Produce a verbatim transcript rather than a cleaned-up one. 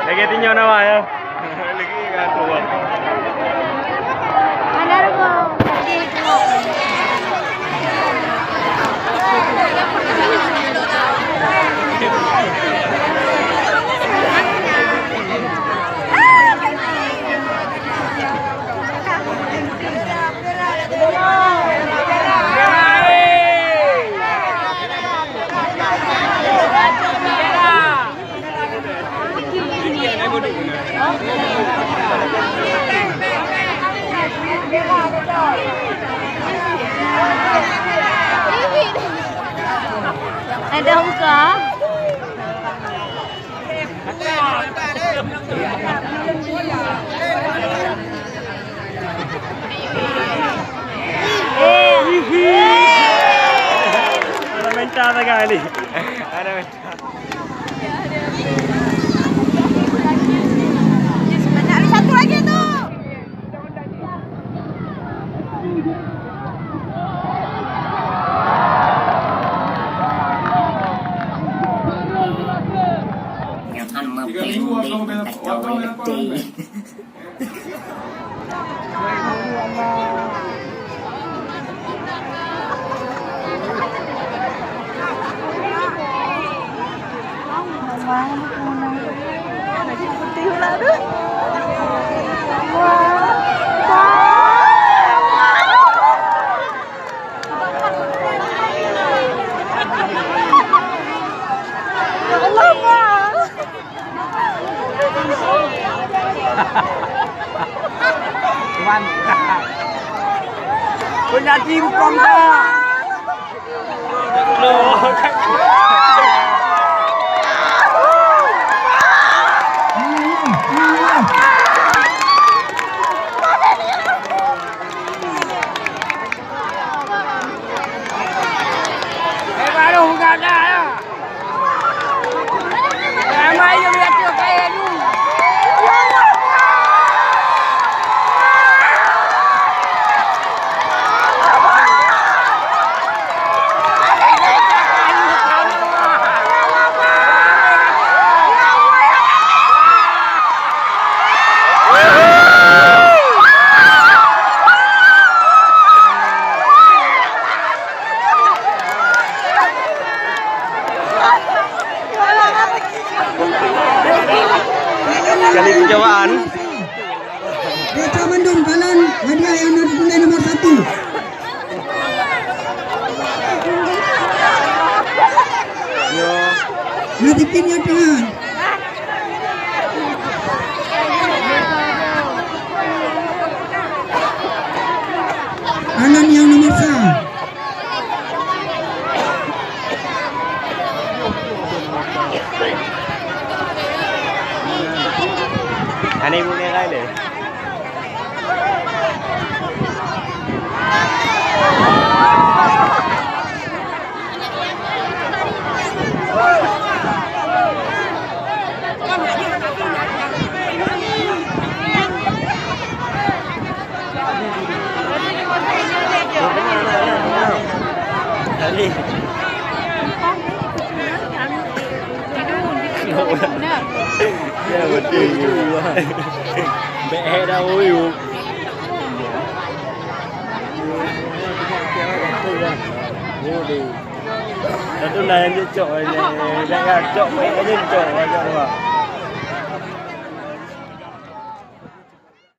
Lagi tinjau nama ya. Lagi kan keluar. Ada muka. Ada mental tak kali? Ada mental. Satu lagi tu. Jangan mependek kata orang letih. Ya Allah, Bang. Mantap. Penyakit hukum dah. Loh. Kali percobaan. Desa Bandung, kalon hadiah nyang na di nomor satu. Yo. Rezeki nyoe Tuhan. Anak nyang nomor sa. Aneuk ibu nilai deh. Tu na nyang cok, eh, nyang cok, eh, nyang cok, eh, nyang cok.